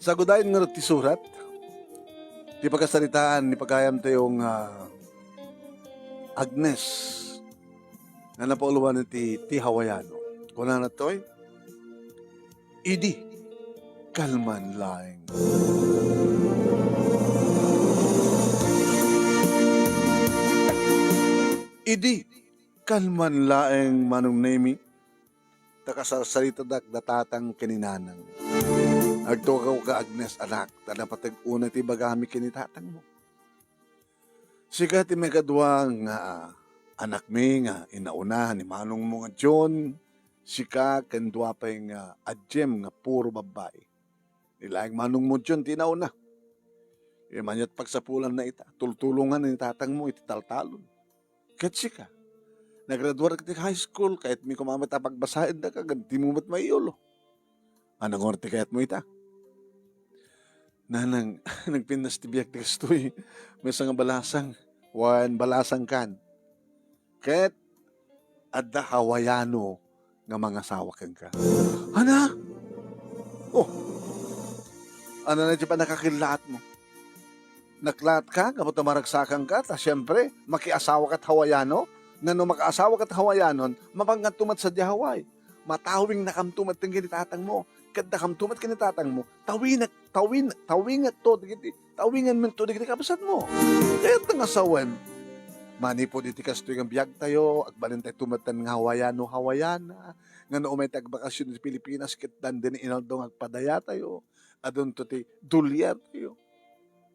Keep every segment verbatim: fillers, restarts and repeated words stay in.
Sagudayen ngarud ti surat, ti pakasaritaan ni pagayamtayo nga Agnes, nga napauluan iti, ti Hawaiano. Kunana toy, "Idi kalman laeng." Idi kalman laeng, Manong Nemi, ta kasarsaritadak da tatang ken ni nanang. Agtugaw ka, Agnes, anak, ta napateg unay ti ibagami ken ni tatangmo. Sika ti maikadua nga anakmi nga inauna ni manongmo nga John, sika ken dua pay nga adiem nga puro babbai. Ni laeng manongmo John ti inauna. Imanyo ti pagsapulanna ita, tultulongan ni tatangmo iti taltalon. Ket sika, nagraduar ka ti high school, kayatmi koma met a pagbasaendaka, ngem dimo met maiyulo. Ania ngarud ti kayatmo ita? Nanang, nagpintas ti biag ti kastoy. Maysa nga balasang. Wen, balasang kan. Ket adda Hawaiano nga mangasawa kenka. Ania? Oh. Ania ti pannakakillaatmo? Naklaat ka, gapu ta maragsakanka, ta siempre, makiasawa kat Hawaiano? Nga no makaasawa kat Hawaianon, mapanganto met sadiay Hawaii. Matawingnakamto met ken ni tatangmo. Ket dakamto met ken ni tatangmo, tawingek, tawin-, tawingekto dagiti, tawingenmento dagiti kabsatmo. Kayatna nga sawen, manipud iti kastoy nga biagtayo, agbalintayo metten nga Hawaiano, Hawaiana, nga no umay ti agbakasyon iti Pilipinas, ket dandani inaldaw nga agpadayatayo, adunto ti dolyartayo.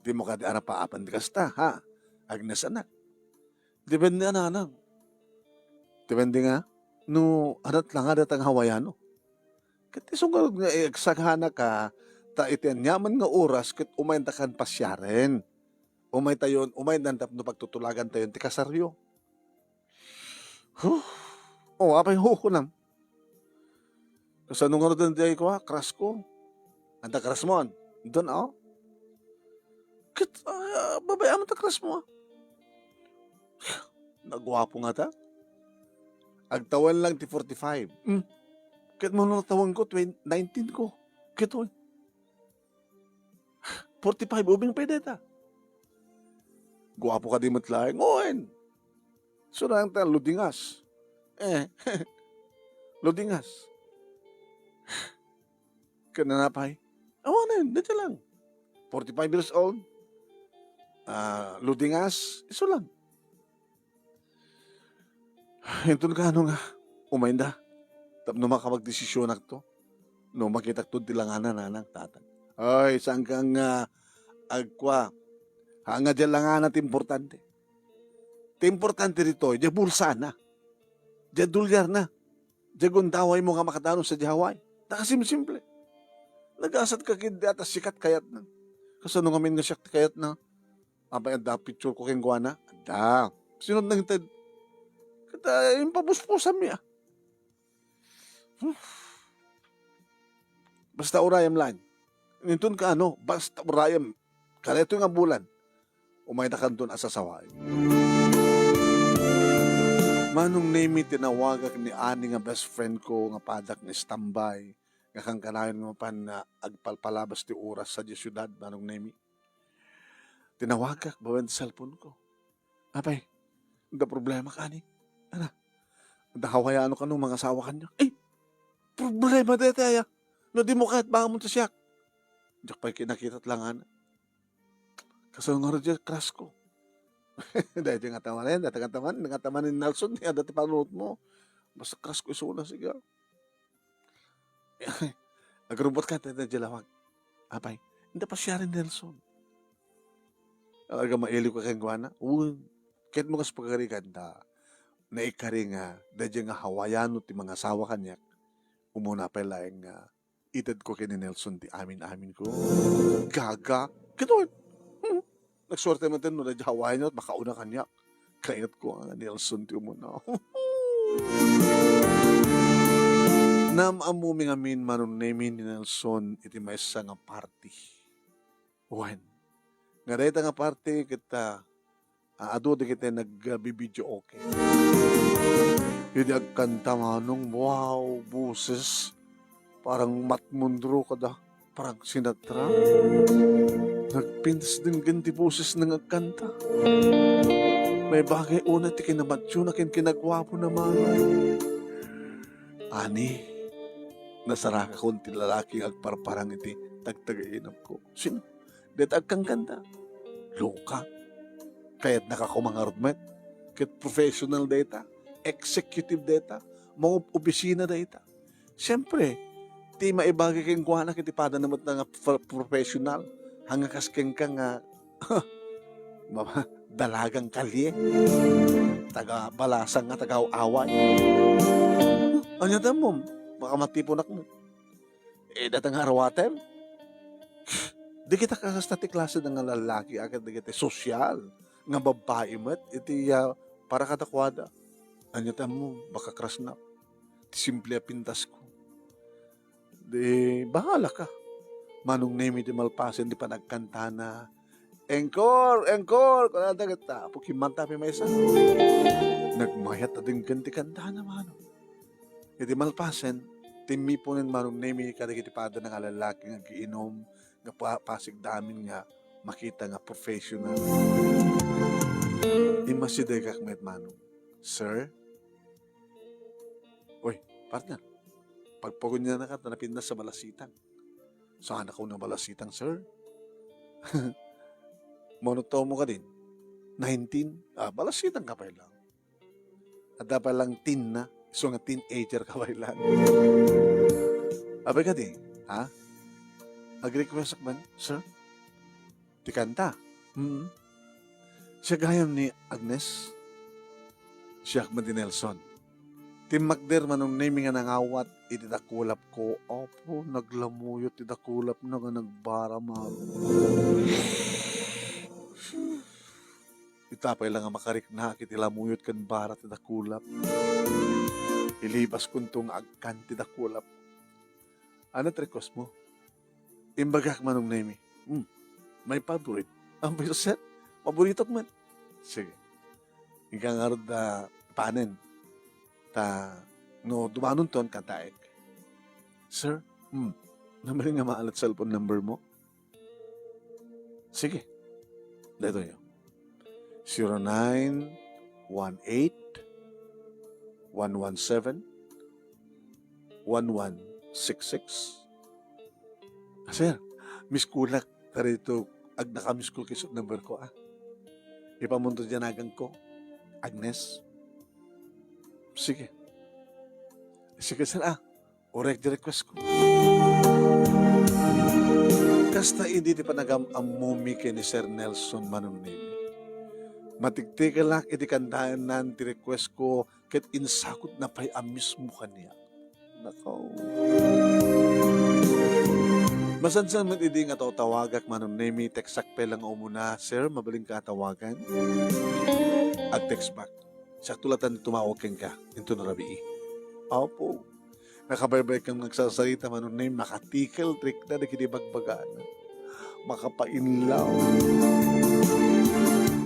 Dimo kadi arapaapan ti kasta, ha? Agnes, anak. Depende, ananang. Depende nga, no, adat la nga datang Hawaiano. Ket isu ngarud nga, eh, agsaganaka, ta iti aniaman nga oras ket umayentakan pasiaren. Umaytayon, umaydan tapno pagtutulagantayon ti kasaryo. Huh. Oh, apay hukunam? Kasano ngarud ti ay ko, ah, crush ko? Anta crush mo, an? Don, oh? Ket, ah, babae, amo ta crush mo, ah? Naguapo nga ta. Agtawen lang ti forty-five. Hmm. Ket mano natawen ko, twen-, nineteen ko. Ket, oy. Forty-five, ubing pay dayta. Guapo kadi met laeng. Wen. Surang ta, ludingas. Eh, ludingas. Ken nanapay? Awanen, dayta lang. Forty-five years old. Ah, ludingas, isu lang. Inton kaano nga, umayda. Tapno makapagdesisyonakto. No makitakto ti langana, nanang, tatang. Ay, saan ka nga agkua? Ha, nga diay langana ti importante. Ti importante ditoy, diay bulsana. Diay dolyarna. Diay gundawaymo nga makadanon sadiay Hawaii. Nakasimsimple. Nagasat ka ket di ata sikat kayatna. Kasano ngamin nga siak ti kayatna? Apay, adda picture ko kenkuana? Adda. Sino nangted? Ket, ah, impabuspusanmi, ah. Hmm. Basta urayem laeng. Inton kaano, basta urayem. Kadaytoy nga bulan, umaydakanton a sasawaen. Manong Nemi, tinawagak ni ani nga best friend ko nga padak nga standby, nga kankanayon nga mapan nga agpalpalabas ti oras sadiay siudad, Manong Nemi. Tinawagak babaen ti cellphone ko. Apay, adda problema ka, ani? Ana, adda Hawaiano kano mangasawa kaniak? Eh, problema dayta, aya. No dimo kayat, bakamon ta siak. Diak pay kinakita ti langana. Kasano ngarud diay crush ko? Dayta nga tamanen, dayta nga tamanen, nga tamanen ni Nelson, adda ti panunotmo. Basta crush ko isuna, siga. Agrubot ka, tete, diay lawag. Apay, inda pasiaren ni Nelson. Talaga mailiw ka kenkuana? Wen, ket mo kas pagarigan ta, naikari nga, daydiay nga Hawaiano ti mangasawa kaniak, umuna pay laeng nga itedko ken ni Nelson ti amin-amin ko. Gaga. Ket wen. Hmm. Nagsuerte man ten no daydiay Hawaiano, makauna kaniak. Kayatko nga ni Nelson ti umuna. Naam-ammomi ngamin, Manong Nemi, ni Nelson iti maysa nga party. Wen. Nga dayta nga party ket, ah, adu dagiti nag-, ah, bi-videoke. Idi agkanta, Manong, wow, boses. Parang Matt Monro kada. Frank Sinatra. Nagpintas denggen ti bosesna nga agkanta. Maibagay unay ti kinamationa ken kinaguapona, Manong. Ani, nasarakakon ti lalaki nga agparparang iti tagtagainumko. Sino? Dayta agkankanta. Loka. Kayatnaka koma ngarud met. Ket professional dayta. Executive dayta. Maob-, opisina dayta. Siempre, ti maibagay kenkuana ket ti padana met nga pro-, professional. Haan nga kas kenka nga, mama-, dalagang kalye. Taga balasang nga taga away. Ania ti ammom? Makamatiponak met. Eh, dayta nga aruatem? Di kita kakasta ti klase nga lalaki, a ket dagiti sosyal nga babbai met iti, ah, para kadakuada. Ania ti ammom, maka-crush-nak. Ti simple a pintasko. Di, bahala ka. Manong Nemi, di malpasen ti panagkantana. "Encore! Encore!" kunada ket, ah, apo, kimmanta pay maysa. Nagmayat a denggen ti kantana, Manong. Iti malpasen, timmipunen Manong Nemi kadagiti padana nga lalaki nga agiinum nga pa-, pasigda amin nga makita nga professional. Immasidegak met, Manong. "Sir?" "Oy, partner, pagpagunyanaka ta napintas a balasitang." "Saan ako nga balasitang, sir?" "Mano taonmo kadin?" "Nineteen." "Ah, balasitang ka pay lang. Adda pay lang teen na, isu nga teenager ka pay lang." "Apay kadi, ha? Ag-request-ak man, sir, ti kanta." "Hmm. Siak gayam ni Agnes." "Siak met ni Nelson." Timmakder Manong Nemi nga nangawat iti dakulapko. Apo, naglamuyot ti dakulapna nga nagbara, Manong. Ita pay la nga makariknaak iti lamuyot ken bara ti dakulap. Ilibaskonto nga agkan ti dakulap. "Ania ti request mo?" Imbagak, Manong Nemi. "Hmm, my favorite." "Ang favorite, sir? Paboritok met." "Sige. Inka ngarud a panen. Ta no dumanonton, kantaek." "Sir?" "Hmm. Namanen nga maalat cellphone number mo?" "Sige. Daytoy. Zero nine one eight, one one seven, one one six six." "Ah, sir, miss call-ak. Kadaytoy, ag-, naka-miss call ket isu number ko, ah. Ipamunto diay naganko, Agnes." "Sige. Sige, sir, ah. Orek ti request ko." Kasta idi ti panagam-ammomi ken ni Sir Nelson, Manong Nemi. Matiktikelak idi kantaennan ti request ko ket insakutna pay a mismo kaniak. Nakaw. Masansan met idi nga tawtawagak, Manong Nemi, textak pay la nga umuna, "Sir, mabalinka a tawagan?" Ag-text back. "Siakto latta ti tumawag kenka inton rabii." Apo, nakabaybay-, ken nagsarsarita, Manong Nemi, makatikel ti rikna dagiti bagbagana. Makapainlaw.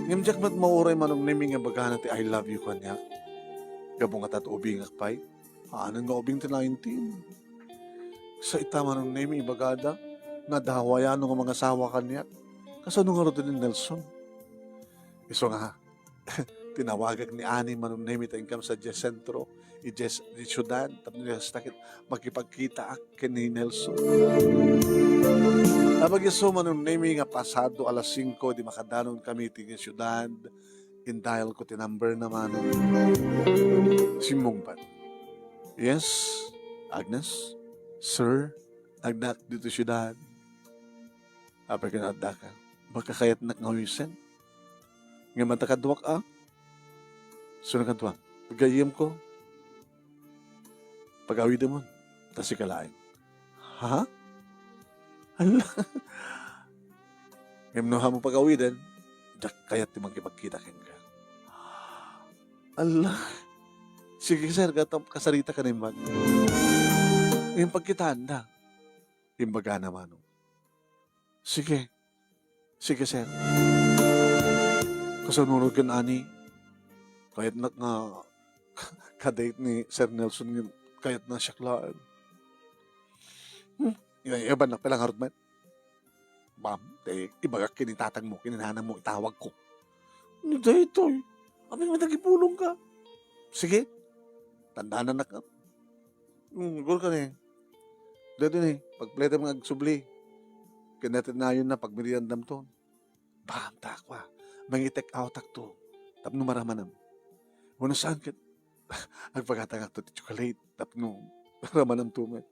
Ngem diak met mauray, Manong Nemi, nga ibagana ti "I love you" kaniak. Gapu ngata ta ubingak pay. Anen nga ubing ti nineteen. Sa ita, Manong Nemi, ibagada nga adda Hawaiano nga mangasawa kaniak. Kasano ngarud ni Nelson? Isu nga, tinawagak ni Ani, Manong Nemi, ta inkam sadiay sentro, idiay s-, idiay siudad, tapno kasta ket makipagkitaak ken ni Nelson. Apay isu, Manong Nemi, nga pasado alas singko, di makadanonkami iti siudad, in-dial ko ti number na, Manong. Simmungbat. "Yes, Agnes? Sir, addaak ditoy siudad." "Apay ket no addaka?" "Makakayatnak nga uysen. Ngem adda kaduak a." "Sino kaduak?" "Gayyemko. Pag-awidemon, ta sika laeng." "Ha? Ala." "Ngem no haanmo pag-awiden, diak kayat ti makipagkita kenka." "Ala. Sige, sir, ket kasarita ka naimbag." Ngem pagkitaanda, imbagana, Manong. "Sige. Sige, sir. Kasano ngarud ken Ani? Kayatnak nga ka-date ni Sir Nelson ngem kayatna siak laeng." "Hmm, Ina-, iyabannak pay la ngarud met. Bam, te, ibagak ken ni tatangmo, ken ni nanangmo, itawagko. Ni daytoy, apay met agipulongka. Sige, tandaanannak. Hmm, siguro ka ni. Daytoy ni, pagpletem nga agsubli. Ken daytoy nayon na, pagmeriendamton. Bam, ta kua, mangi-take outakto. Tapno maramanam. Wenno saan ket, agpagatangakto ti chocolate. Tapno maramanamto met.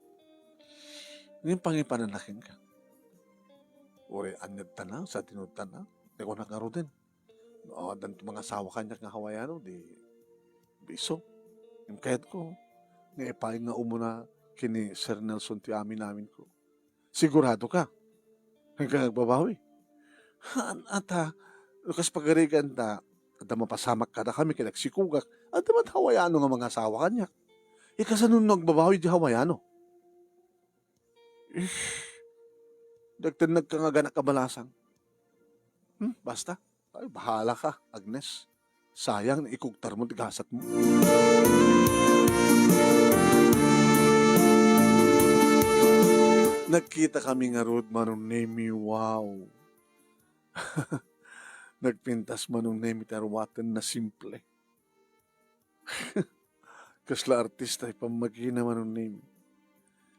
Ngem pangipananna kenka. Uray aniatta na, sadinotta na. Ni kunak ngaruden. No, addanto mangasawa kaniak nga Hawaiano, di, di isu. Ngem kayatko, nga ipaay nga umuna ken ni Sir Nelson ti amin-aminko. Sigurado ka? Haan ka agbabawi? Haan, ata, no kas pagarigan ta, adda mapasamak kadakami ket agsikugak, adda met Hawaiano nga mangasawa kaniak. Ikasano no agbabawi di Hawaiano? Ish, dagtennagka nga ganak a balasang. Hmm, basta. Ay, bahala ka, Agnes. Sayang, ikugtarmo ti gasatmo. Nagkitakami ngarud, Manong Nemi, wow. Nagpintas, Manong Nemi, ti aruaten na simple. Kasla artista ti pammagina, Manong Nemi.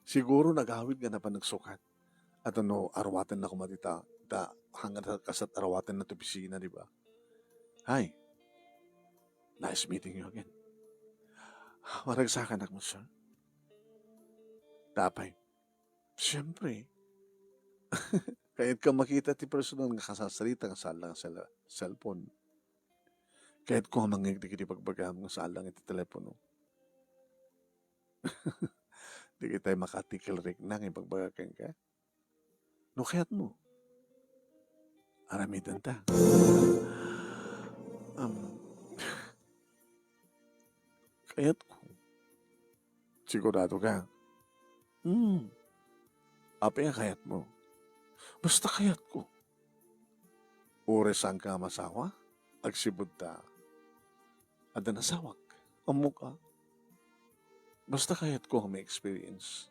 Siguro nagawid nga napan nagsukat. Ato no aruatenna koma dita, ta hanggan kasat aruatenna ti opisina, di ba? Hi. Nice meeting you again. Maragsakanak met, sir. Apay? Siyempre. Kayatka makita ti personal nga kasasarita nga saan lang sel-, cellphone. Kayatko nga mangngeg dagiti bagbagam nga saan lang iti telepono. Dagitay makatikil rikna nga ibagbaga kenka. No kayatmo, aramidenta. Am, kayatko. Sigurado ka? Hmm. Apay nga kayatmo? Basta kayatko. Uray saanka a masawa, agsibud ta adda nasawak. Ammok a. Basta kayatko nga ma-experience.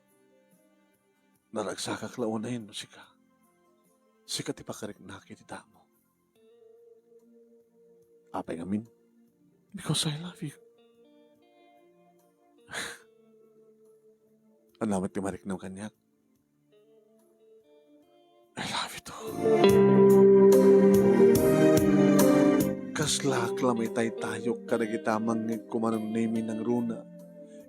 Naragsakak la unayen no sika. Sika ti pakariknak iti damo. Apay ngamin? Because I love you. Ania met ti mariknam kaniak? I love you too. Kaslak la maitaytayok kadagita mangngegko, Manong Nemi, nangruna.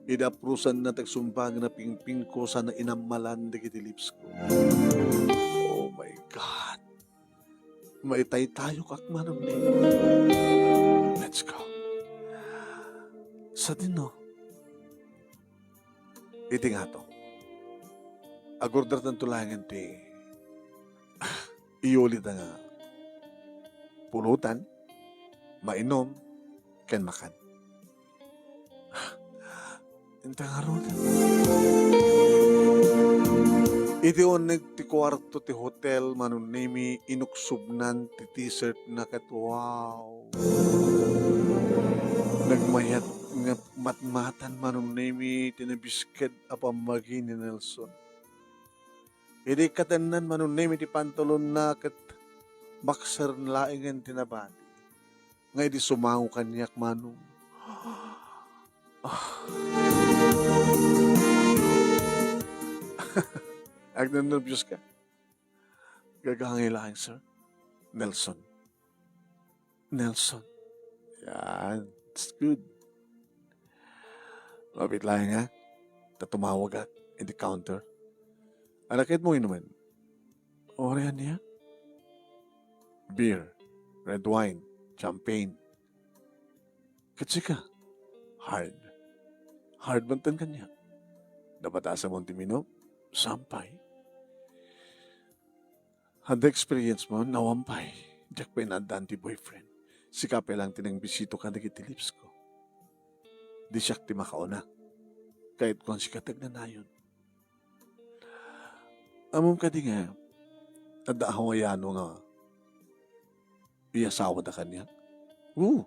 Idi aprusanna ti agsumbag a pingpingko sana inammalan dagiti lipsko. Oh my God. Maitaytayokak, Manong Nemi. Let's go. Sadino? Iti ngato. Agordertanto laengen ti iyulida nga pulutan, mainum, ken makan. Inta ngarud. Iti uneg ti kuarto ti hotel, Manong Nemi, inuksubnan ti t-shirt na ket wow. Nagmayat nga matmatan, Manong Nemi, ti nabisked a pammagi ni Nelson. Idi katennan, Manong Nemi, ti pantalonna ket boxer laengen ti nabati. Nga idi sumango kaniak, Manong. Ah. Agnernerbios ka? Gagangay laeng, sir. Nelson. Nelson. Yan. It's good. Mabiit laeng, ha? Ta tumawagak iti counter. Ania kayatmo inumen? Uray ania? Beer, red wine, champagne. Ket sika? Hard. Hard man ten kaniak. Nabatasam ti minum? Saan pay. Adda experience mo, awan pay. Diak pay naaddaan ti boyfriend. Sika pay lang ti nangbisita kadagiti lipsko. Di siak ti makauna. Kayatko nga sika ti agnanayon. Ammom kadi nga adda Hawaiano nga iyasawada kaniak? Oo.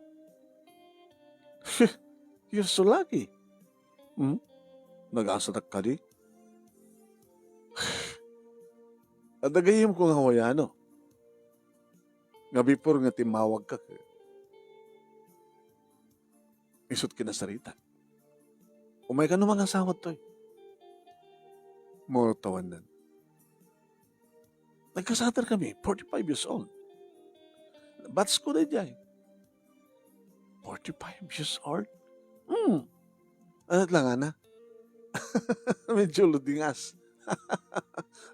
You're so lucky. Hmm? Nagasadak kadi? Adda gayyemko nga hawaiano. Nga before nga timmawagka ket isut kinasaritak. Umayka no mangasawa toy. Mao tawanan. Nagkasater kami, forty-five years old. Batch ko daydiay. Forty-five years old? Hmm. Ano lang, ana? Medyo ludingas.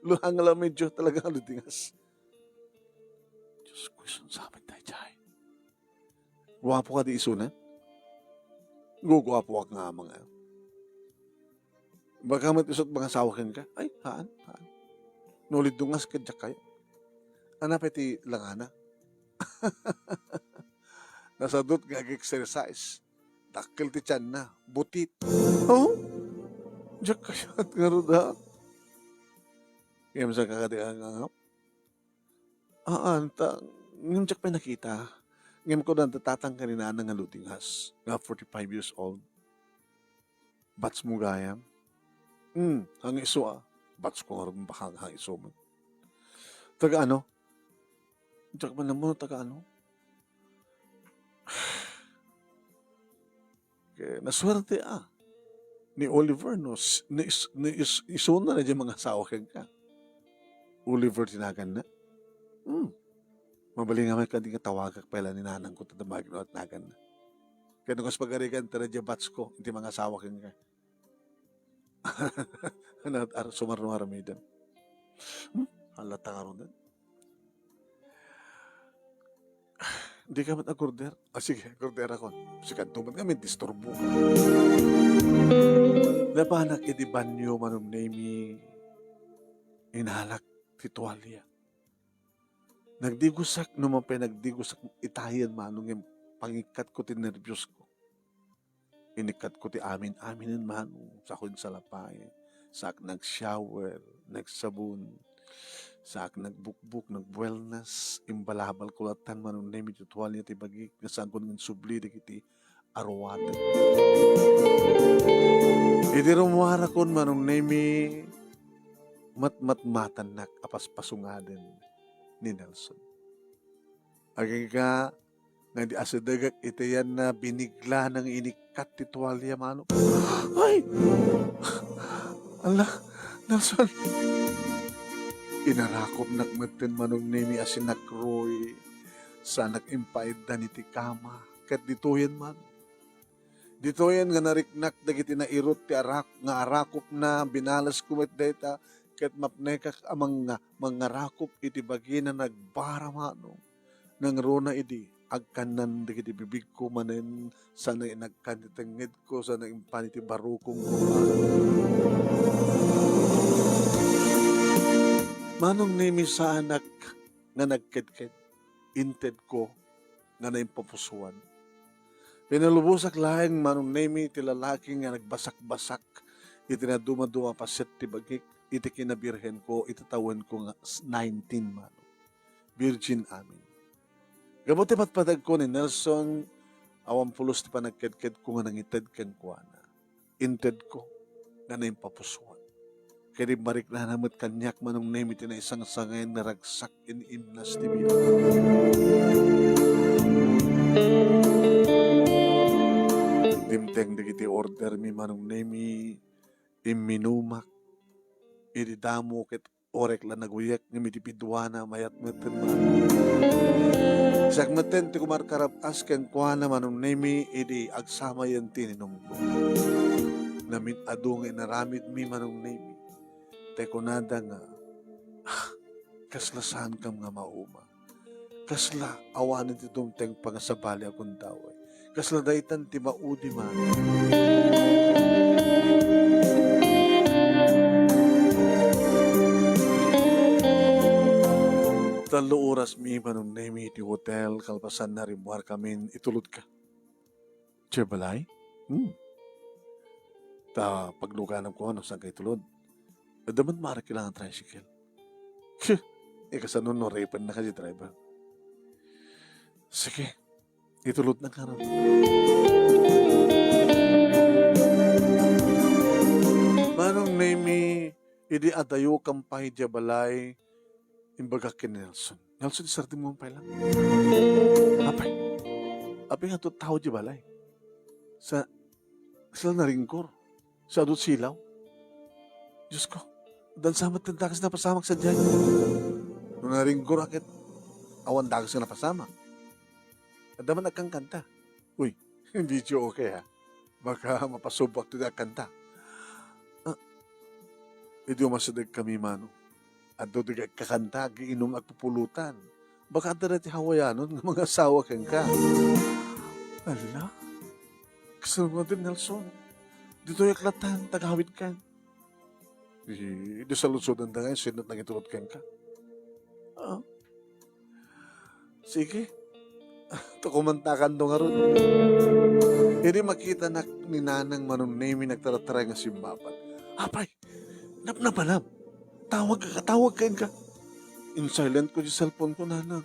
Luhang lang, medyo talaga ludingas. Diyos ko, isun sa amin tayo, Jai. Guwapo ka di isuna? Guguwapo ka nga amang, ah. Baka met isut mangasawa kenka? Ay, haan, haan. Nulid dungas ka, Jai, kayo. Ana pay ti langana? Nasadut nga ag-exercise. Dakkel ti tianna. Butit. Oh? Diak kayat ngarud, ha? Ngem sa kakadi ang angap? Aan, ta, ngem diak pay nakita. Ngem kuna da tatang ken ni nana nga ludingas, nga forty-five years old. Batch mo gayam? Hmm, hangiso, ah. Batch ko ngarud, baka hangiso man. Taga ano? Diak man ammon taga ano? Ket nasuerte, ah, ni Oliver, no, s-, ni is-, ni is-, isuna na diay mangasawa kenka. Oliver ti naganna. Hmm. Mabalin nga met kadi nga tawagak pay la ni nanangko ta damagin no ket naganna. Ket no kas pagarigan ta na diay batch ko, iti mangasawa kenka. Ano, ar-, sumarno aramiden. Hmm? Halata nga ron. Di ka met agorder? Ah, sige, agorderakon. Sikanto met nga may disturbo. Napanak iti banyo, Manong Nemi, inalak ti tualya. Nagdigosak, no man pay nagdigosak itayen, Manong, ngem pangikkatko ti nerviosko. Inikkatko ti amin-aminen, Manong, sakoen salapay. Saak nag-shower, nagsabon. Saak nagbukbok, nagbuelnas. Imbalabalko latta, Manong Nemi, ti tualya ti bagik nga saanko nga insubli dagiti aruaten. Idi rummuarakon, Manong Nemi, matmatmatannak a paspasungaden ni Nelson. Agingga nga idi asidegek iti yanna, biniglana nga inikkat ti tualya, Manong. Ay! Ala, Nelson! Inarakopnak metten, Manong Nemi, a sinakroy. Saanak impaiddan iti kama. Ket ditoyen, Manong. Ditoyen nga nariknak dagiti nairut ti arak-, nga arakopna, binalesko met dayta, ket mapnekak a manga-, mangarakop iti bagina nagbara, Manong. Nangruna idi, agkannan dagiti bibigko manen, saan inagkan ti tengngedko, saan impan iti barukongko, Manong. Manong Nemi, saanak nga nagkedked, intedko nga naimpupusoan. Pinalubosak laeng, Manong Nemi, ti lalaki nga nagbasak-basak iti nadumaduma a paset ti bagik iti kinabirhenko iti tawenko nga s-, nineteen, Manong. Virgin amin. Gapu ti patpatagko ni Nelson, awan pulos ti panagkedkedko nga nangited kenkuana. Intedko nga naimpapusoan. Ket immariknana met kaniak, Manong Nemi, ti naisangsangayan nga ragsak ken imnas ti biag. Dimteng dagiti ordermi, Manong Nemi, imminumak. Idi damo ket orek la naguyek, ngem iti piduana, mayat metten, Manong. Siak metten ti kumarkarab-as kenkuana, Manong Nemi, idi agsamayen ti ininumko. Namin-adu nga inaramidmi, Manong Nemi. Tay kunada nga, "Ah, kasla saankam nga mauma." Kasla awanen ti dumteng pangasabali a gundaway. Kasla daytan ti maudi, Manong. Tallo oras mi, Manong Nemi, iti hotel, kalpasanna, rimmuarkamin, itulodka. Diay balay? Hmm. Ta pagluganam ko, no, saan kayo tulod? Adda met maarak kailangan tricycle. Ket, eh, kasano no repen na kasi driver? Sige, itulod na karon. Manong Nemi, idi adayokam pay diay balay, Imbagak ken ni Nelson, "Nelson, isardengmo pay lang." Apay, apay nga tattao diay balay. Sa, sa naringgur. Sa adu ti silaw. Diosko, adda sa met ti dakes a napasamak sadiay. No naringgur a ket, awan dakes a napasamak. Adda man agkankanta. Uy, hindi siya okay, ha? Baka mapasubak ti agkanta. Ah, idi umasidegkami, Manong, adu dagiti agkakanta, agiinum, agpupulotan. Baka adda dagiti Hawaianon nga mangasawa kenka. Ala, kasano nga di, Nelson? Ditoy ak latta, tagaawidkan. Di, di saludsodenda nga, sino ti nangitulod kenka? Ah, sige. Tukumantakanto ngarud. Idi makitanak ni Nanang Manong Nemi nagtarataray nga simmapay. Apay, napnapanam. Tawag ka, tawag kenka. In-silent ko ti cellphone ko, Nanang.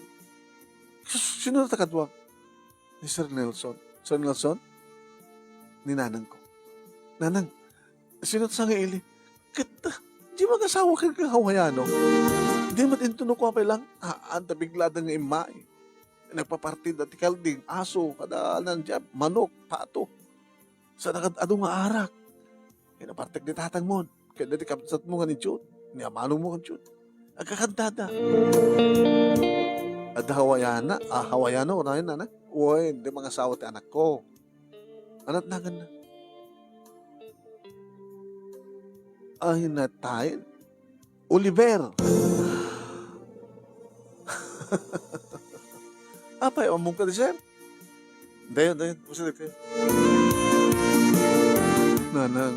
Sus, sino ti kaduam? Ni Sir Nelson. Sir Nelson? Ni Nanang ko. Nanang, sino ti sangaili? Ket, ah, di mangasawa kenka nga Hawaiano? Di met intono ko apay lang, haan, ta bigladan nga immay. Nagpapartida ti kalding, aso, kada nandiay, manok, pato. Sa nagad-adu nga arak. Kinapartek ni tatangmon, ken dagiti kabsatmo nga ni Jude, ni amanongmo nga ni Jude. Agkakantada. Adda Hawaiana, ah, Hawaiano, unayen, anak? Wen, di mangasawa ti anakko. Ania ti naganna? Ay, natayen. Oliver. Apay, ammom kadi, sir? Dayon, dayon. Usa kayo. Nanang,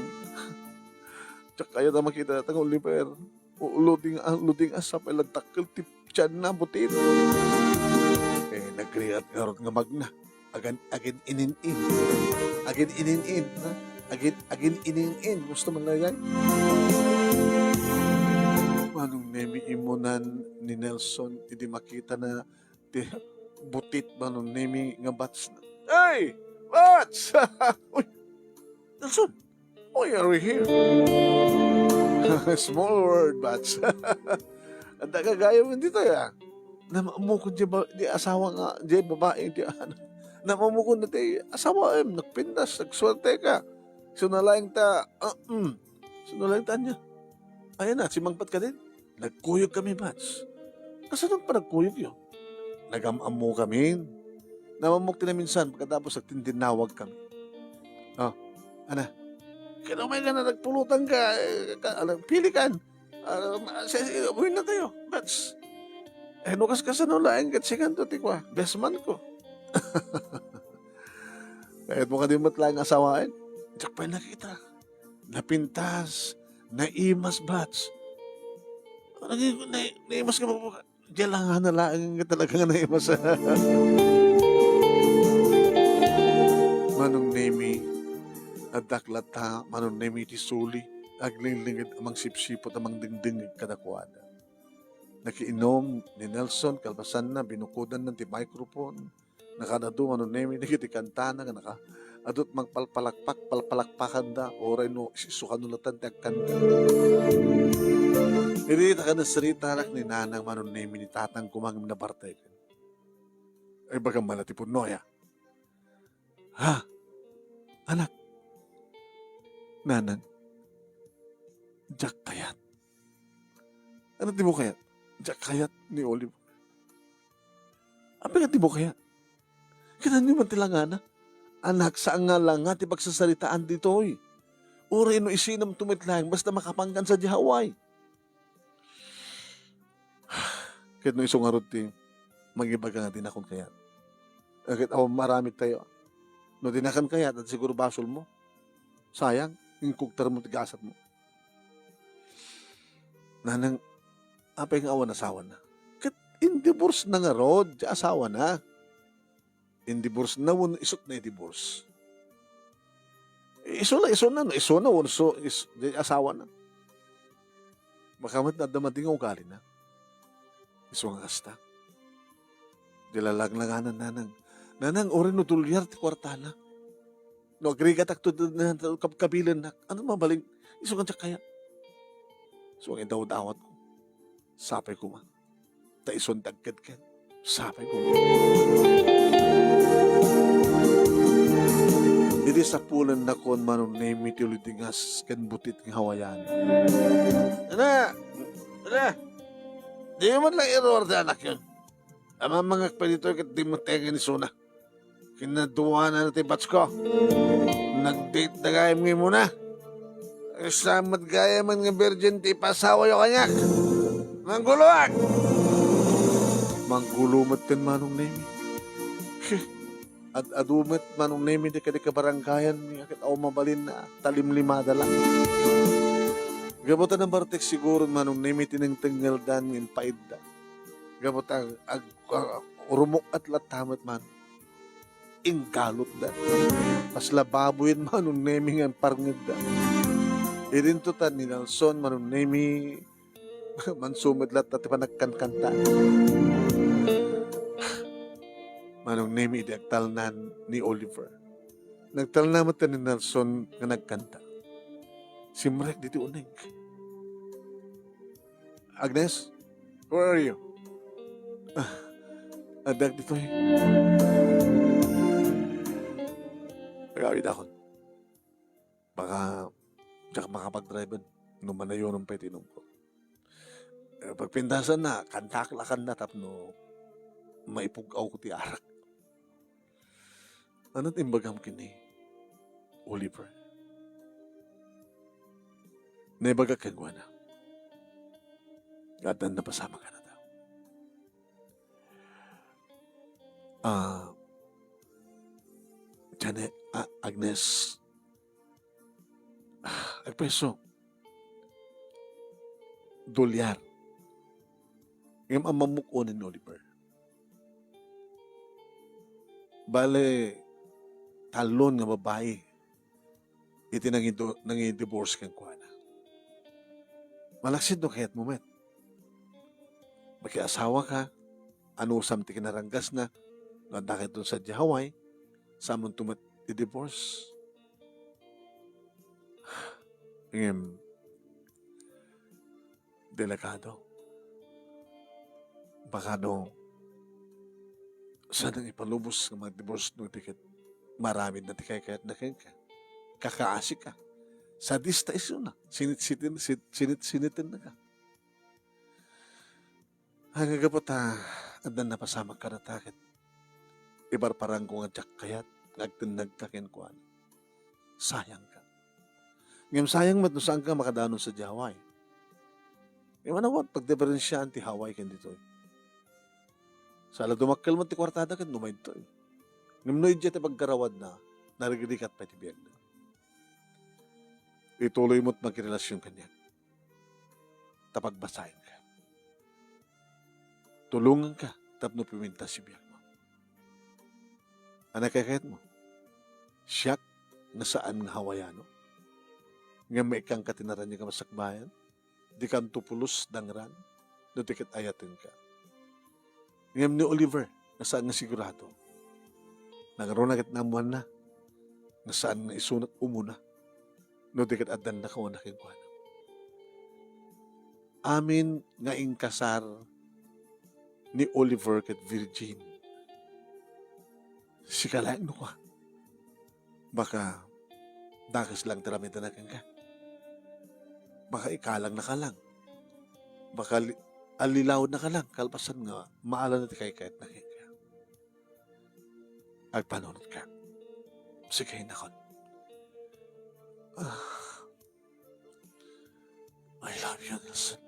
diak kayat a makita dayta nga Oliver. O, loading, ah, loading a sapay lagdakkel ti tianna, butit. Eh, nagrigat ngarud nga magna. Agan-, agin-inin-in. Agin-inin-in, ha? Agin-, agin-inin-in. Gusto man na yan? Manong Nemi, immunan ni Nelson, idi makitana ti butit Manong Nemi nga batch na. Hey! Batch! Uy! Nelson! Why are we here? Small world, batch. Adda ka gayam ditoy, ah. Naammo ko di ba, di asawa nga, di babae, di anak. Naammo ko na ti asawaem, nagpintas, nagsuerte ka. Isu na laeng ta, ah, mm. Isu na laeng ta ania. Ayan na, simangpet ka din. Nagkuyog kami, batch. Kasano ti panagkuyogyo? Nagam-ammo kami. Namammok ti naminsan, pagkatapos nagtintinnawag kami. Oh, ana? Kano may ka na nagpulutan ka, eh, ka, ala, pili kan. Ah, ma-, si, si, uwi na tayo, batch. Eh, no, kas-, kasano laeng ket sikanto ti kua, best man ko. Kayatmo kadi met laeng asawaen? Diak pay nakita. Napintas, naimas, batch. Nai-, nai-, naimas ka ba? Diay langana laeng nga talaga nga naimas. Manong Nemi, addak latta, Manong Nemi, ti suli, aglinglinget a mangsipsiput a mangdengdengngeg kadakuada. Nakiinum ni Nelson, kalpasanna, binukodanna ti microphone. Nakaad-adu Manong Nemi dagiti kantana nga naka-, adut mangpalpalakpak, palpalakpakanda, uray no is-, isukano latta ti agkanta. Idi ta kanesritarak ni Nanang Manong Nemi ni Tatang koma ngem nabarteken. Ay, bagam man ti punno, aya? Ha? Anak? Nanang? Diak kayat. Ano ti mo kayat? Diak kayat ni Oliver. Apay nga ti mo kayat? Kinanyo man ti langana. Anak, saan nga langa ti pagsasaritaan ditoy? Uray no isinamto met laeng, basta makapankan sadiay Hawaii. Ket no isu ngarud ti mangibaga nga dinakon kayat. Ket awan maaramid tayo. No dinakan kayat, at siguro basolmo. Sayang, inkugtarmo ti gasatmo. Nanang, apay nga awan asawana? Ket indiborsena ngarud ti asawana. Indiborsena wenno isut na idiborse? Isu la, isuna, no isuna wenno isu, is-, di asawana. Baka met adda madi nga ugalina. Isu nga kasta. Di lalanglangana, Nanang. Nanang, uray no dolyar ti kuartana. No agrigatak to, to, to, kab-, kabilennak. Ano mabalin? Isu nga diak kayat. Isu nga idawdawatko. Sapay koma. ta isun ti agkedked. Sapay ko. Idi sapulennakon, Manong Nemi, ti ulidingas ken butit nga Hawaiano. Ana! Ana! Di man lang iruar ti anakyo. Amamangak pa ditoy ket di matengen isuna. Kinaduanan ti batsko. Nag-date da gayam nga imuna. Ay, sa met gayam nga virgin ti ipasawayo kaniak. Mangguloak! Manggulo met ken Manong Nemi. Ad-adu met Manong Nemi di kadi kabarangayanmi, ket awan mabalin a talimlimada la. Gapu ta nabartek siguro Manong Nemi ti nangtengngeldan nga impaidda. Gapu ta ag-, ag-, rumuk-at latta met man. Inggalutda. Kasla baboyen Manong Nemi nga imparngedda. Idinto ta ni Nelson Manong Nemi, mansumed latta ti panagkankanta. Manong Nemi idi agtalnan ni Oliver. Nagtalna met ni Nelson nga nagkanta. Simrek ditoy uneg. "Agnes, where are you?" "Ah, adda ditoy." Agawidakon. Baka diak makapagdrive no manayonen pay ti inumko. Eh, pagpintasan na, kantaak la kanta tapno maipug-awko ti arak. Ania ti imbagam ken ni Oliver? Naibagak kenkuana nga addan napasamak kadata. Ah, Janet, ah, Agnes, ah, agpreso, dolyar. Ngem ammok unay ni Oliver. Bale, talon nga babai iti nangido-, nangidivorce kenkuana. Malaksid no kayatmo met. Makiasawa ka, anusam ti kinaranggasna, no adda kayatmo sadiay Hawaii, saanmonto met i-divorce. Ngem, delikado. Baka no, saan nga ipalubos nga mag-divorce no di ket maaramidna ti kaykayatna kenka. Kakaasika. Sadista isuna. Sinit-sitin-, sit-, sinit-sinitennaka. Ay, nga gapu ta, addan napasamak kadata ket iparparangko nga diak kayat nga agtennagka kenkuana. Sayangka. Ngem sayang met no saanka makadanon sadiay Hawaii. Ngem ania pagdiferensiaan ti Hawaii ken ditoy? Saan la dumakkel met ti kuartada ket no maidtoy. Ngem no idiay ti paggarawadna, narigrigat pay ti biagna. Ituloy met makirelasion kaniak. Ta pagbasaenka. Tulonganka tapno pimintas ti biagmo. Ania kaykayatmo? Siak nga saan nga Hawaiano? Ngem maikkanka ti naraniag a masakbayan? Dikanto pulos dangran no di ket ayatenka. Ngem ni Oliver nga saan nga sigurado, nangruna ket naammoanna nga saan nga isunat umuna no di ket addanna kawana kenkuana. Amin nga inkasar ni Oliver ket Virgin. Sika laeng no kua. Baka dakes lang ti aramidna kenka. Baka ikalangna ka lang. Baka li-, allilawedna ka lang kalpasan nga maalanna ti kaykayatna kenka. Agpanunotka. Sige, inakon. Ah. I love you, Nelson.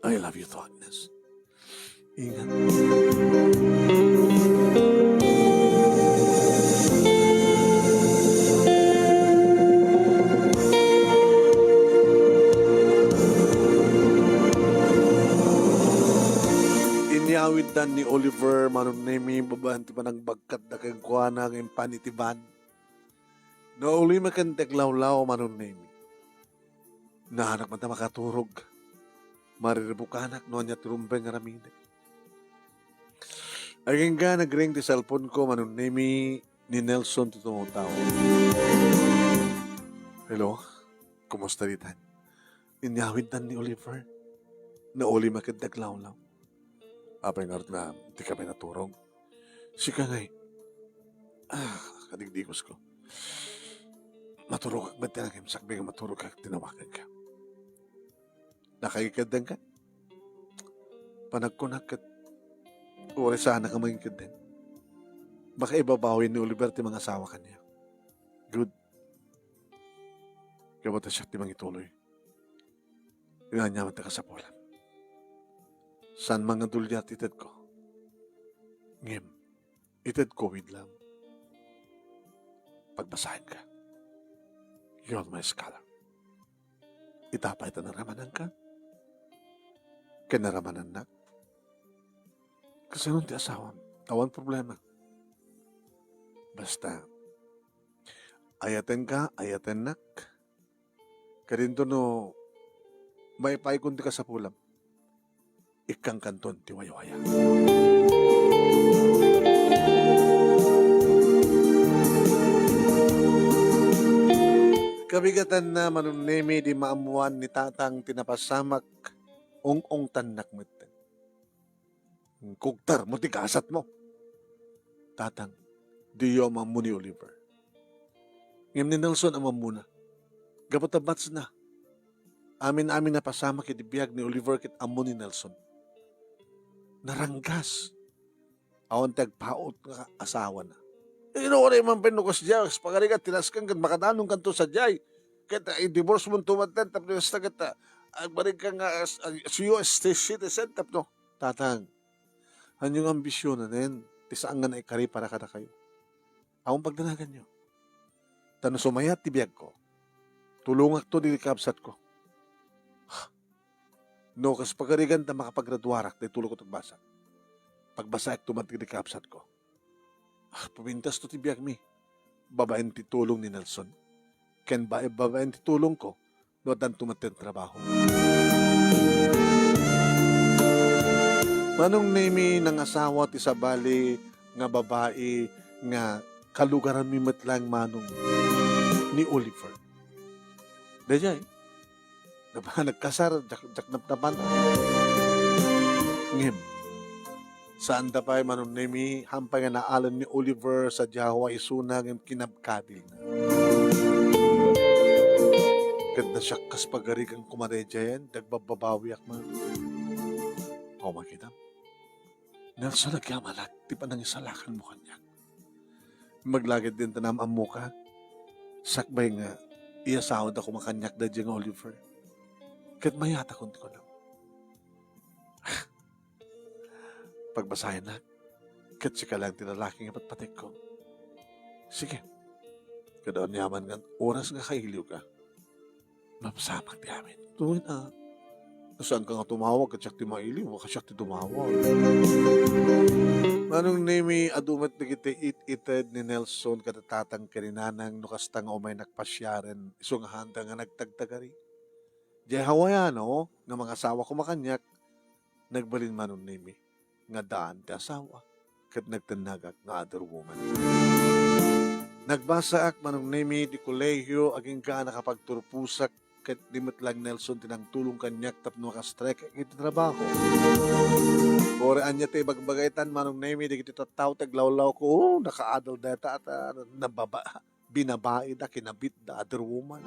I love you too, Agnes. Ingat. Inyawiddan ni Oliver Manong Nemi babaen ti panangbagkatda kenkuana nga impan iti van. Naulima ken ti aglawlaw Manong Nemi. Naanak met a makaturog. Mariribukanak no ania ti rumbeng nga aramidek. Agingga nagring ti cellphone ko, Manong Nemi, ni Nelson ti tumawtaw. Hello? Kumusta ditan? Inyawiddan ni Oliver. Nauli met ket aglawlaw. Apay ngarud nga dika pay naturog? Sika ngay, ah, kadigdigusko. Maturogak met ti nangimsak, bigat maturogak, tinawaganka. Nakaikeddenka? Panagkunak ket uray saanak a mangikeddeng. Makaibabawin ni Oliver ti mangasawa kaniak. Good. Gapu ta siak ti mangituloy. Ania met ti kasapulam? Saan man nga dulia ti itedko. Ngem, itedko with love. Pagbasaenka. You're my scholar. Ita pay ta naramananka. Ken naramanannak. Kasano ti asawam? Awan problema. Basta, ayatenka, ayatennak. Kadinto no maipaykon ti kasapulam, ikkankanton ti waywaya. Kabigatanna, Manong Nemy, di maammuan ni Tatang ti napasamak, ung-ungtannak metten. Kugtarmo ti gasatmo. Tatang, diyo ammo ni Oliver. Ngem ni Nelson, ammona. Gapu ta batchna. Amin-amin a napasamak iti biag ni Oliver ket ammo ni Nelson. Naranggas. Awan ti agpaut nga asawana. Ino uray man pay no kasdiay, kas pagarigan, tinasken ket makadanonkanto sadiay. Ket, ah, i-divorce monto metten tapno kasta ket, ah, agbalinka nga, ah, U S citizen tapno. Tatang, ania nga ambisionanen ti saan nga naikari para kadakayo? Awan pagdanaganyo. Ta no sumayat ti biagko, tulongakto dagiti kabsatko. No kas pagarigan ta makapagraduarak daytoy a tulongko ti agbasa, pagbasaekto met dagiti kabsatko. Ah, pabintasto ti biagmi babaen ti tulong ni Nelson. Ken ba-, babaen ti tulongko no addanto met ti trabaho. Manong Nemy, nangasawa ti sabali nga babai nga kalugaranmi met laeng, Manong, ni Oliver. Daydiay, napa-, nagkasar, diak, diak napnapan. Ngem, saanda pay, Manong Nemy, hampay nga naalen ni Oliver sadiay a isuna ngem kinabkabilna. Ket no siak kas pagarigan koma daydiayen, di agbabbabawiak man. O, makita? Nelson, agyamanak ti panangisalakanmo kaniak. Maglagid din ta naam-ammoka. Sakbay nga, iyasawada koma kaniak daydiay nga Oliver. Ket mayatakon ti kunam. Pagbasaennak, ket sika laeng ti lalaki nga patpatekko. Sige. Kada aniaman nga oras nga kailiwka, mapasamak ti amin. Tuloy na. No saanka nga tumawag, ket siak ti mailiw, ket siak ti tumawag. Manong Nemy, adu met dagiti it-ited ni Nelson kada tatang ken ni nanang no kasta nga umaynak pasiaren, isu nga haanda nga nagtagtagari. Diay Hawaiano nga mangasawa koma kaniak, nagbalin, Manong Nemy, nga addaan ti asawa, ket nagtennagak nga other woman. Nagbasaak, Manong Nemy, ti kolehio, agingga a nakapagturposak, ket di met laeng Nelson ti nangtulong kaniak tapno makastrike iti trabaho. Uray ania ti ibagbagaytan, Manong Nemy, dagiti tattao ti aglawlawko, oh, nakaadal dayta, ta, nababa-, binabaida, kinabitda, other woman.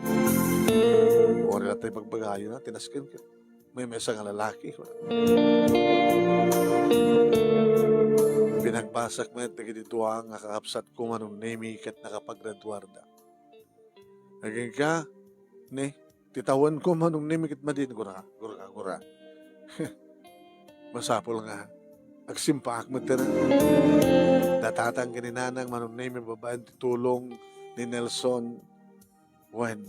Uray latta ibagbagayona, tinasken ket maymaysa nga lalaki. Pinagbasak met dagiti dua nga kakabsatko, Manong Nemy, ket nakapagraduarda. Agingga, ni, ti tawenko, Manong Nemy, ket madin, gura, gura, gura. Masapul nga agsimpaak met ken da tatang ken ni nanang, Manong Nemy, babaen ti tulong ni Nelson. Wen,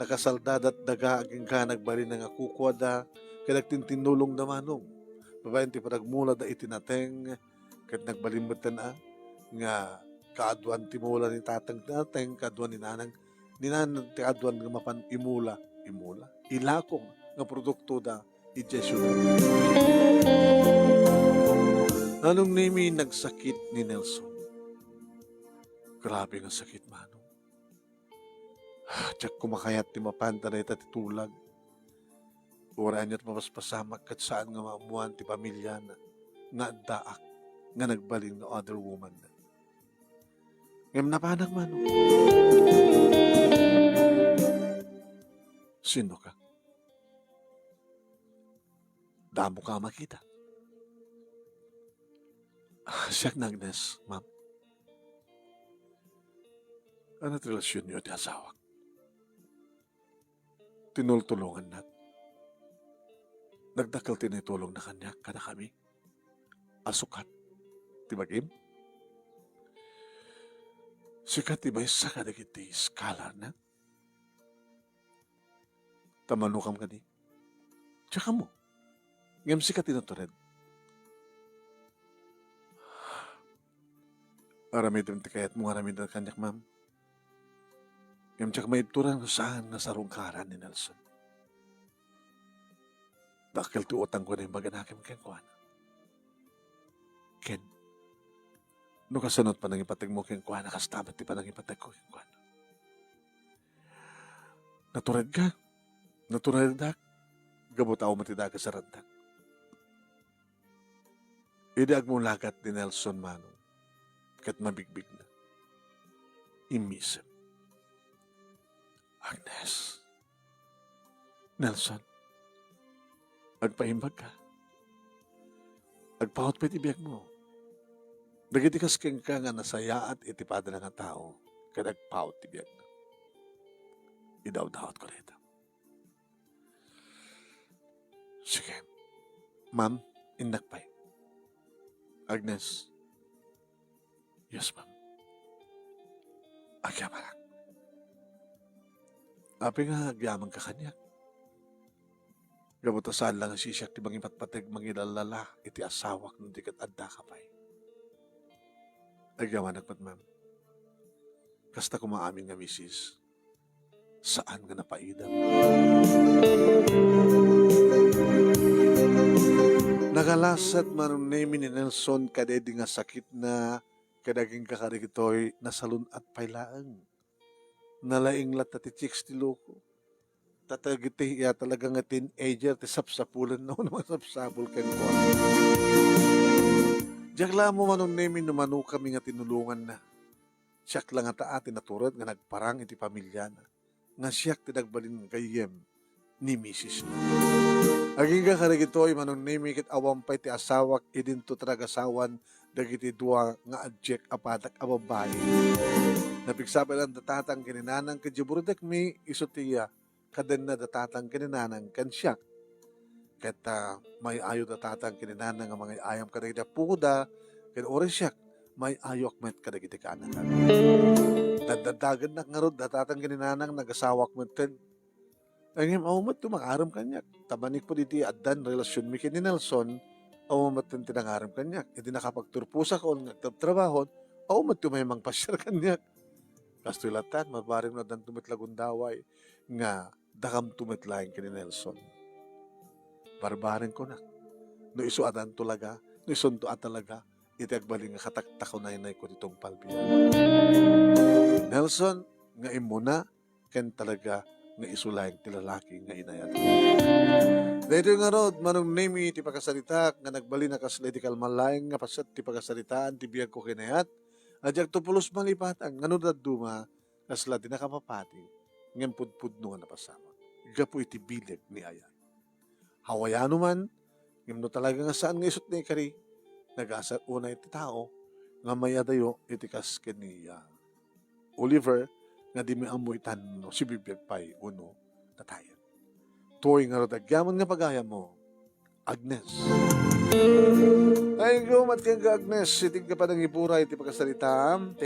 nakasaldadat daga agingga nagbalin nga kukuada ket agtintinnulongda, Manong, babaen ti panagmulada iti nateng, ket nagbalin metten a nga kaaduan ti mula ni tatang ti nateng, kaaduan ni nanang, ni nanang ti kaaduan nga mapan imula, imula, ilakong nga produktoda idiay siudad. Nanong Nemy, nagsakit ni Nelson. Grabe nga sakit, Manong. Diak koma kayat ti mapan ta dayta ti tulag. Uray ania't mapaspasamak ket saan nga maammoan ti pamiliana nga addaak nga nagbalin nga other woman na. Ngem napanak man. Sino ka? Damo ka a makita. Siak ni Agnes, ma'am. Ania ti relasionyo iti asawak? Tinultulongannak. Nagdakkel ti naitulongna kaniak, kadakami. A sukat ti bagim? Sika ti maysa kadagiti scholar na. Ta manukam kadi. Diak ammo. Ngem sika ti natured. Aramidem ti kayatmo nga aramiden kaniak, ma'am. Ngem diak maibturan no saan nga sarungkaran ni Nelson. Dakkel ti utangko nga imbaganakem kenkuana. Ken, no kasano ti panangipategmo kenkuana, kasta met ti panangipategko kenkuana. Naturedka, naturedak, gapu ta awan met ti dagas a rantak. Idi agmulagat ni Nelson Manong ket mabigbigna, immisem. Agnes. Nelson, agpaimbag ka. Agpaut pay ti biagmo. Dagiti kas kenka nga nasayaat iti padana nga tao, ket agpaut ti biagna. Idawdawatko dayta. Sige. Ma'am, innak pay. Agnes. Yes, ma'am. Agyamanak. Apay nga agyamanka kaniak? Gapu ta saan la nga sisiak ti mangipatpateg, mangilallala iti asawak no di ket addaka pay. Agyamanak met, ma'am. Kasta koma amin nga misis. Saan nga napaidam. Nagalaset Manong Nemy ni Nelson kadaydi nga sakitna, ket agingga kadagitoy nasalun-at pay laeng. Nalaing latta ti chicks ti loko. Ta dagiti iya talaga nga teenager ti sapsapulenna wenno masapsapul kenkuana. Diak la ammo Manong Nemy no manokami nga tinulonganna. Siak la ngata ti natured nga nagparang iti pamiliana, nga siak ti nagbalin nga gayyem ni misisna. Agingga kadagitoy Manong Nemy ket awan pay ti asawak idinto ti nagasawan dagiti dua nga adiak a padak a babbai. Napigsa pay laeng da tatang ken ni nanang ket diay burudekmi isu ti iya kadenna da tatang ken ni nanang ken siak. Ket, ah, may-ayo da tatang ken ni nanang nga mangay-ayam kadagiti appoda, ken uray siak, may-ayoak met kadagiti kaanakan. Daddagennak ngarud da tatang ken ni nanang, nagasawak metten. Ngem awan met ti mangarem kaniak. Ta manikpet iti addan relasionmi ken ni Nelson, awan metten ti nangarem kaniak. Iti nakapagturposakon nga agtrabtrabahon, awan met ti umay mangpasiar kaniak. Kastoy latta, barbareng no addanto met la gundaway nga dakamto met laeng ken ni Nelson. Barbareng kunak, no isu a danto laga, no isunto a talaga iti agbalin nga kataktakunaynayko ti tungpal biag. Nelson, nga immuna, ken talaga nga isu laeng ti lalaki nga inayat. Daytoy ngarud, Manong Nemy, ti pakasaritaak nga nagbalin a kasla idi kalman laeng nga paset ti pakasaritaan ti biagko ken ni Ayat, a diakto pulos malipatan nga no dadduma, kasla di nakapapati, ngem pudpudno nga napasamak gapu iti bileg ni Ayat. Hawayano man, ngem no talaga nga saan nga isut nga ikari, nagasat unay ti tao nga mayadayo iti kas ken ni, ah, Oliver nga di mi ammo itan no sibibiag pay wenno tatayen. Toy ngarud agyaman nga pagayammo, Agnes. Thank you, met kenka, Agnes, iti panangiburay iti pakasaritaam.